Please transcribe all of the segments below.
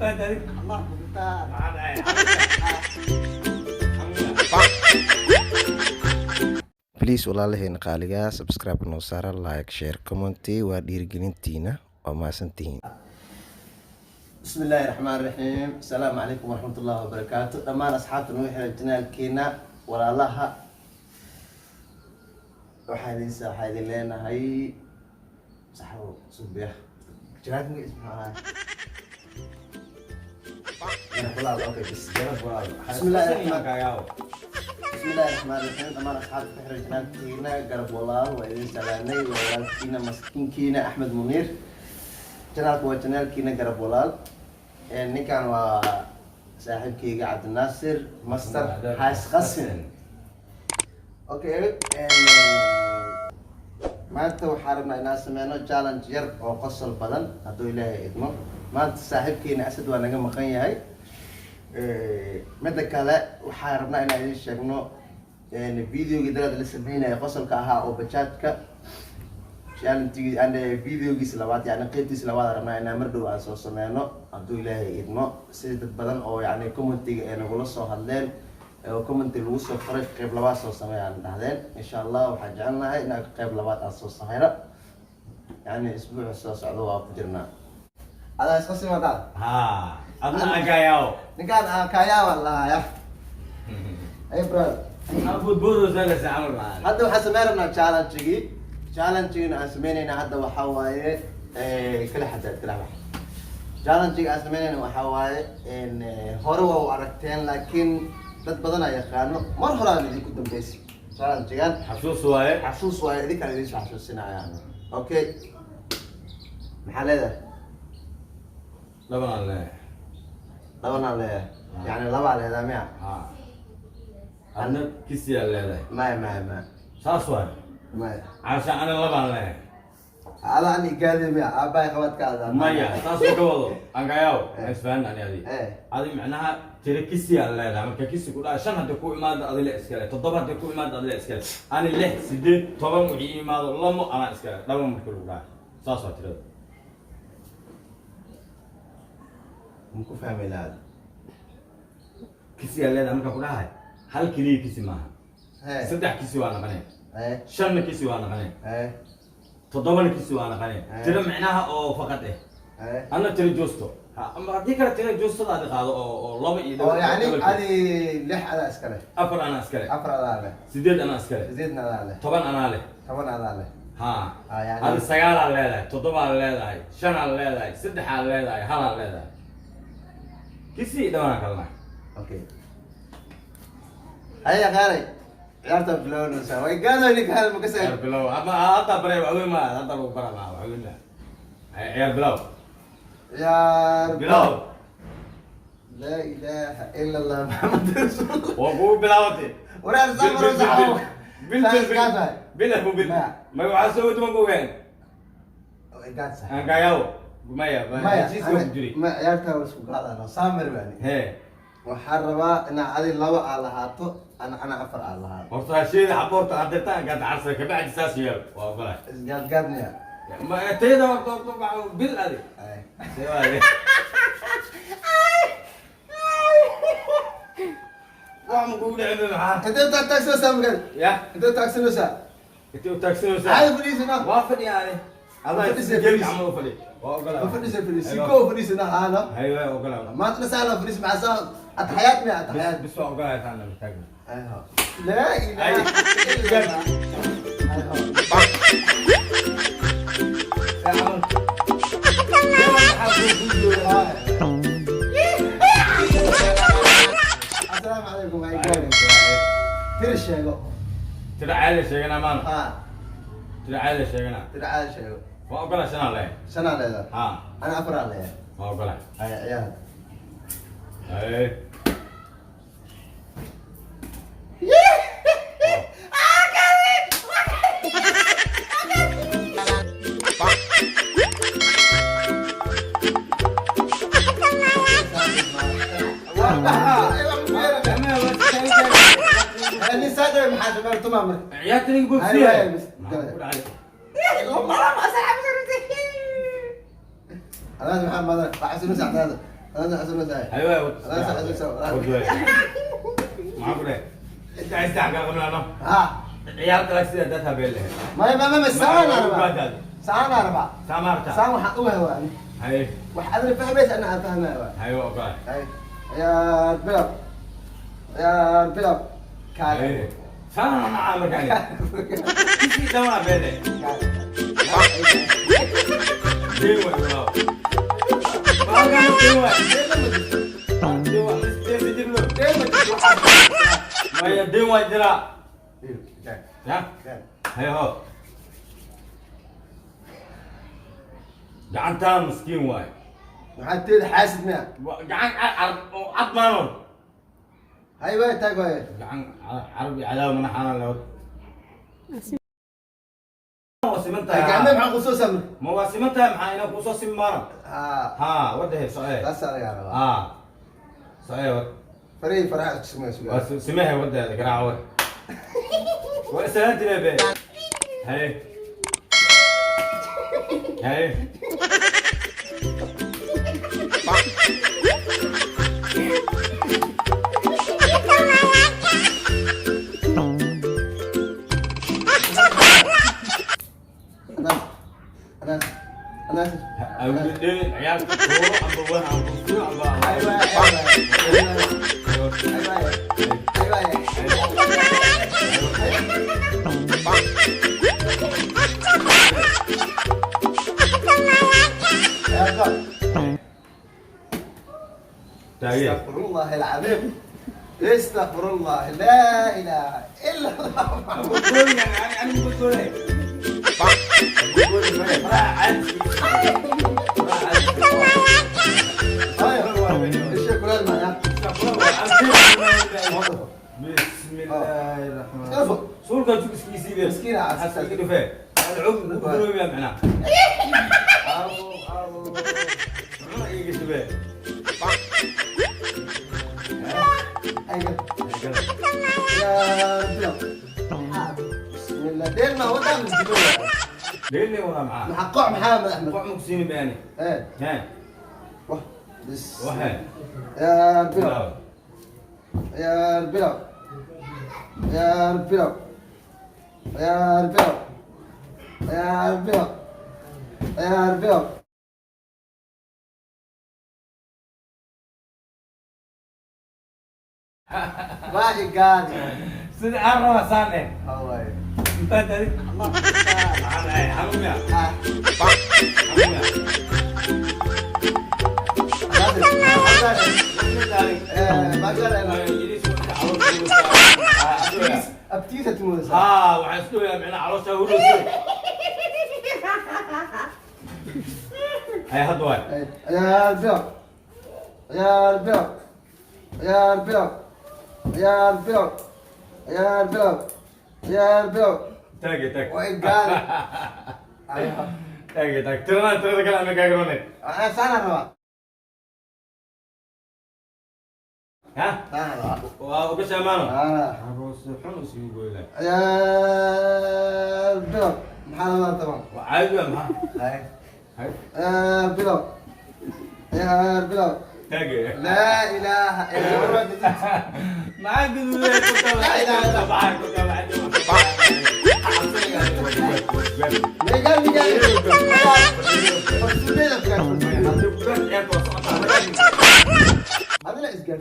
Allah kutaa. Maxaa dhacay? Please, walaalaheena qaaligaa, subscribe noo saara, like, share, comment. Waa dhiirigelintiina, waa mahadsantihiin. بسم الله الرحمن الرحيم. السلام عليكم ورحمة الله وبركاته. Dhammaan asxaabta nagu xiran channelkeena, walaalaha, waxaa idin leenahay saxbo subiya channelka magaciisa muxuu ahaa? Okay, bas garab walaal. بسم الله الرحمن Kagaawo. بسم الله الرحمن الرحيم. Dhammaan asxaabta ku xiran channelkeena Garab Walaal, waa idin salaanay. Waa walaalkiina maskiinkiina Axmed Muniir. Channelka waa channelkiina Garab Walaal. Ninkan waa saaxiibkeyga Cabdinaasir Master Xaas Qasin. Okay, maanta waxaa rabnaa inaan sameyno challenge yar oo qosol badan, hadduu Ilaahay idmo. Maanta saaxiibkeena Asad waa naga maqan yahay. Midda kale, waxaan rabnaa inaan idin sheegno videogii daraad la sameynaya, qosolka ahaa oo bajaajka challenge and videogiisa labaad, yani qeybtiisa labaad, aan rabnaa inaan mar dhow aan soo sameyno, hadduu Ilaahay idmo. Sida dad badan oo yani commentiga ay nagula soo hadleen oo commenti lagu soo qoray, qeyb labaad soo sameey aan dhahdeen. Insha Allah waxaan jecelnahay inaan qeyb labaad aan soo sameyno, yani isbuuca soo socdo. Waa ku jirnaa. Adaa iska simadaa. Ha, adna agayaawo. Ninkaan aan kaayaabaan lahaya. Hey brother. Boodboodo saalaysa camal maahan. Hadda waxaan sameyn rabnaa challenge-gii. Challenge-gina aan sameynayna hadda waxaa waaye kala xadaad kala wax. Challenge-ga aan sameynayna waxaa waaye hore waa u aragteen, laakiin dad badan aa yaqaano. Mar hore aan idinku dambeysay challenge-gan. Xasuus waaye. Xasuus waaye, idinkaan idin soo xasuusinaya. Okay, maxaa leedahay? Labanaan leeyahay. Labanaan leeyahay, yani labaa leedahay miya? Ha, adna kisiyaa leedahay. Maya, maya, maya. Saas waaye. Maya. Caasha, ana labaan leeyahay. Adaa ani igaadi miya? Aabbahay qabadkaada. Maya, saas u ka wado angayaaw, isfahan ani adi. Adi macnaha tira kisiyaa leedahay. Marka kisi ku dhaca, shan haddii ku imaado adile iskale, toddoba haddii ku imaado adile iskale, ani lix, sideed, 10 wixii imaado, lamo anaa iskale. Dhaba marka lagu dhaca, saas waa tirada. Maku fahmi lahaad. Kisiyaa leedahay marka ku dhahay, hal keliya kisi maaha. Saddex kisi waa naqanee. Shanna kisi waa naqanee. Toddobana kisi waa naqanee. Tiro micnaha oo faqad eh. Anna tiro joosto. Ha, ama haddii kale tiro joostada adi qaado oo laba iyo Oo yani double. Adi lix adaa iskale. Afar anaa iskale. Afar adaa leh. Sideed anaa iskale. Sideedna adaa leh. 10 anaa leh. 10 adaa leh. Ha. Ah, yani adi sagaalaa leedahay, toddobaa leedahay, shanaa leedahay, saddexaa leedahay, halaa leedahay, kisi dhawanaa kalena. Okay, haya qaaray, ciyaarta bilownaysaa. Way gaado ninka hal makasa. Ciyaar bilow ama hadda bare, waxweyn ma hadda lagu bara ma waxweyn ma. Ciyaar bilow. Ciyaar. Bilow. Laa ilaaha ila Allah, Maxamed rasuul. Waa kugu bilaabatay. Wareer samaro saxo. Bil bil bil bil abu bil. Maya. Ma waxaa soo wadi ma ogaan. Way gaadsa. Angayaawo, maya. Maya. Heshiiska ku jiray. Ma ciyaarta waa isku gaadana samir bani. Hee. Waxaan rabaa inaa adi laba aa lahaato, ana afar aa lahaato. Horta hasheeda xaboorta hadeetaan gaad carsa kabacdi saas yeel, waa ogolahay. Isgaadgaadniya. Ma tayada horta bil adi. Ay. See waaye? Wax ma kugu dhicin maxaa? Intee u taagsanaysaa markaan? Ya. Intee u taagsanaysaa? Intee u taagsanaysaa? Caadi fadhiisana. Waa fadhiya ani. Adaa Fadhiisa, geelka fadhiis. Camal u fadhi, waa ogolahay. Ma fadhiisa, fadhiis si koo fadhiisana aana. Hay, waa ogolahay. Maanta nasaala fadhiis macaa ataxayaat miya ataxayaat. Bis, waa ogolahay, taan lama taagna. Ayho. Laa ilaaha Ay. illa Allah. Ayho. See camal? Maxaa kuu gudbooda? Asalaamu calaykum. Ay gaari. Tiri sheego. Tira caadi sheegana maana. Ha. Tira caadi sheegana. Tiri caadi sheego. Waa ogolahay, shanaa leeyahay. Shanaa leedahay. Ha. Ana afaraa leeyahay. Waa ogolahay. Ay, ciyaar. Hay. Nin saadar maxaa sameeyay tumaa marka? Ciyaarta ninka boobsiya. Ay, ay, Maxaa ku dhacay? Adaad maxaa madan waxaa sunu sacdaada. Anaa xasuusanaya. Haye. Anaa xasuusanaya. Maxaa ku dheh? Saddex saddex kala qabnaano. Ha. Ciyaarta lag sida dad habeen lahayd. Maya, maya, maya, saana rabaa. Saana rabaa. Saamaarta. Saan waxaan ogahay waa ani. Haye. Wax adina fahmaysa, ana aan fahmaya waa. Haye, waa ogolahay. Haye. Ciyaar bilow. Ciyaar bilow. Kaale. Haye. Saana nacaa markaan. Kisi dhamaa beele. Kaale. Deen waay walaaw. Baalkan deen waay. Deen waay. Deen ma jirno. Maya, deen waa jiraa. Ya? Haye ho. Gacantaan miskiin waay. Maxaa teeda xaasid miya? Gacan oo cad maano. Hay waay, taag waay. Gacan carabi cadaaw mana xaanaan leod. Waa siman tahay. Gacmee maxaa kusoo samir? Ma waa siman tahay, maxaa inaa kuusoo simi maano? Ha. Ha, wadahe soce. Taasaa lagaa rabaa. Ha. Soce wad. Farihii faraha isku simaya sugaa. Waa simahe wadeeda garaaca wad. Waa islaantine be. Haye. Haye. Anaas. Anaas. Anaas. Ciyaalka tuuro amba wan amba suyo amba. Hay waay, hay waay. Hay waay. Hay waay. Ciyaar bilow. Taagee. استغفر الله العظيم، استغفر الله، لا اله الا الله. أنا بقول لك. الشيكولا معايا. بسم الله الرحمن ارفع. الرحيم. سولك جوكسكيسي بيه. مسكين عاد. حسيت كيفاه. العب قلوب معنا. أو أو. إيه. ايوه يا بلا، بسم الله، دير ما هو ده من ليه اللي ورا معاه؟ محقق محمد احمد. قع مكسيني باني. ايه. ها. واه بس. واحد. يا بلا، يا بلا، يا بلا، يا بلا، يا بلا، يا بلا. My God. Sida aan rabaa saan eh. الله. Intaa tadi. Xanuun ya. Xanuun ya. Abtiisa tumuusa. ها, waxaan isku ogaa micnaa caloosha hurayso. Hay, hadda waay. يا بلا، يا بلا، يا بلا، يا بلا، يا بلا، يا بلا. Taage, taag. Way gaari. أيوه. Taage, taag. Tirada, tirada kale ama kaagarone. أنا سنة ربع. Ha. سنة ربع. Waa uga shaamaano. آه. Xaroos xun usii goylay. يا بلا، محل طبعا. Waa caadi waa maxaa? هاي. Hay. يا بلا، يا بلا. Taage. لا إله إلا الله. Maxaa guduuday ku taala? لا إله إلا الله. ku taala. ميقال ميقال. هذا لا إسقال.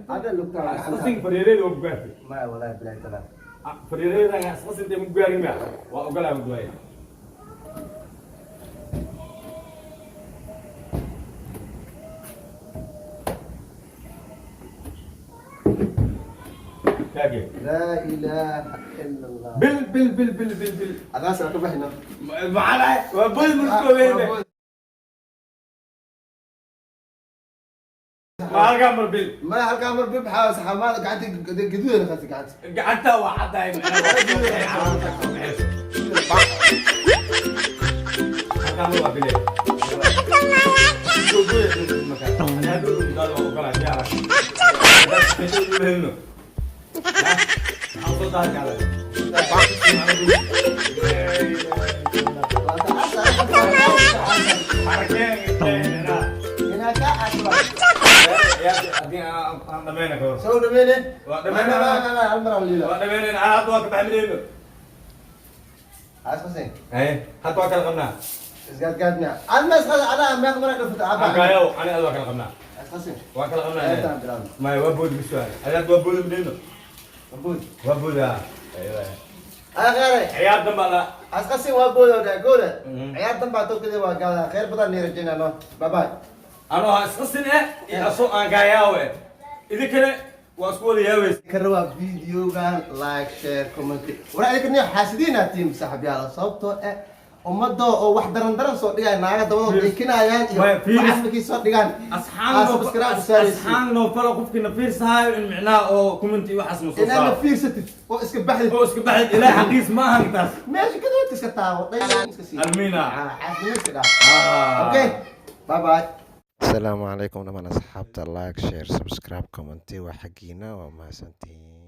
هذا اللي Asqasin fariireed waa ku gaartay. ما والله بلا تمام. Fariireedan asqasin intay ku gaarin miya? Waa ogolaa ku waayay. Taage. لا إله إلا الله. Bil bil bil bil bil bil. هذا سأكون هنا. Maxaa dhahay? Waa bul mulkoobeene. Ma halkaa mar bil. ما هلقى مر بيبحث حمال قعدت قدوه قعدت قعدت. Gacanta waa caddahay macnaha. Halkaa mar waa bile. Anaa dhul gaal waa ogolaa diyaar ah. Helno. Maxaa soo daari kara? Xarakeen. هناك أكبر. Haddii aan dhameyna ka hor. Soo dhameyne. Waa dhameyna. Hal mar aan liila. Waa dhameynayna, aan hadda waa ka baxminayno. Asqasin. Haye, hadda waa kala qabnaa. Isgaadgaadna adna isqas anaa meeq mara dhufta abba. Akayow, ani ad waa kala qabnaa. Asqasin. Waa kala qabnaa. Intaan bilaabno. Maya, waa boodi bis waay. Adi hadda waa boodi minayno. Bood. Waa booda. Akhiray. Ciyaar damba la. Asqasin waa booda gooda. Ciyaar danbaa tokada waa gaada. Khayr badan nii rajaynaa. Bye bye. Anoo ha isqasin eh iyo asoo aan gaayaaw eh, idinkana waa isku wada yaaweys. Ka rabaa videogan like, share, comment. Waraa idinka nin xaasidiin aad tihiin, saaxiibyaal, sababtoo eh ummadda oo wax daran daran soo dhigaya, naaga dabadooda dhikinayaan iyo Maya, fiiris. waxaas markay soo dhigaan Asxaan. Aa, subscribe saaraysid. Asxaan noo falo qofkii na fiirsahaayo in micnaha oo comment iyo waxaas noo soo inaad na saaro. fiirsatid oo iska baxdid. Oo iska baxid, ilaahay xaqiis ma ahan taas. Meesha kadoodka iska taabo, dhay iska sii. Almiina. Ah, xaasidnimo iska dhaaf. Ah. Okay, bye bye. Asalaamu calaykum dhammaan asxaabta. Like, share, subscribe, comment waa xaggiina. Waa mahadsantihiin.